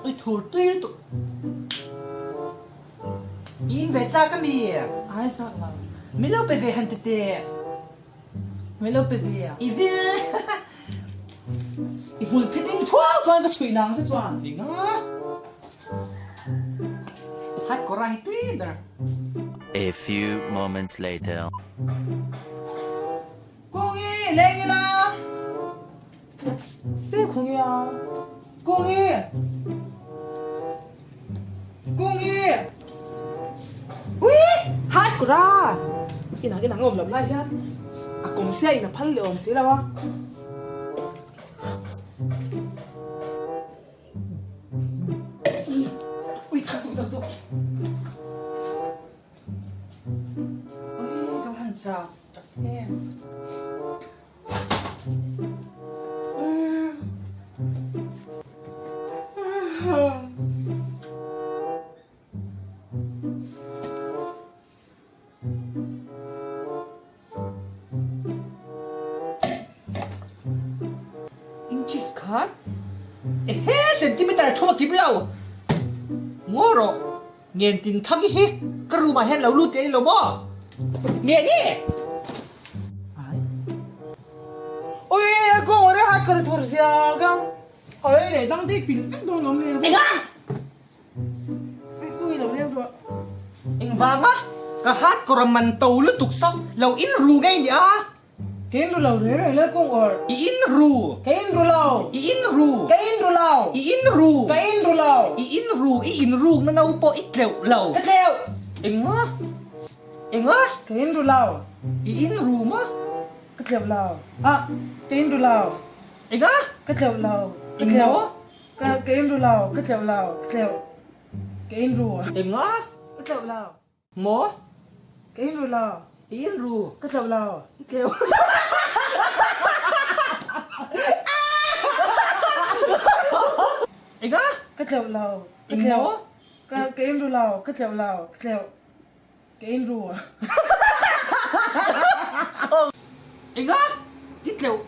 Ui thur tui lutuk. I in ve chak a mi? Ai chak lo. Min lo pe ve han ti teh. Min lo pe ve a. I vir. I hmul thi ding thuau chuan ka chhuih nang che chuan. Eng a. Hat kawr a hi tui ber. A few moments later. Kungi, leng ila. Te khawng ia. Kungi. Kungi. Ui, hat kawr a. Inang inang awm loh lai hian a kawm sia in a phal leh awm si lo a. Ui, thak tuk thak tuk. Ui, ka han chak tak em. Inches khat ehe centimeter thum a kim lo ngaw rawh ngen tin thang hi ka room ah hian lo lut leh lo maw nge ni Ui ka awr e hat ka la thawr ziak a ka ei leh dang te i pilh vek dawn awm le Enga Engvanga ka hat kawr a man to lutuk saw lo in ru ngei nia. Ka in ru lo reng reng le kung awr. I in ru. Ka in ru lo. I in ru. Ka in ru lo. I in ru. Ka in ru lo. I in ru i in ruk na no pawh i tleuh lo. Ka tleuh. Enga? Enga? Ka in ru lo. I in ru maw? Ka tleuh lo. Ah, ka in ru lo. Enga? Ka tleuh lo. Ka Eng tleuh. maw? Ka ka in ru lo, ka tleuh lo, ka tleuh. Ka in ru. Enga? Ka tleuh lo. Maw? Ka in ru lo. I in ru. Ka tleuh lo. I tleuh. Enga? Ka tleuh lo. Ka Eng tleuh. maw? Ka ka in ru lo, ka tleuh lo, ka tleuh. Ka in ru. Enga? I tleuh.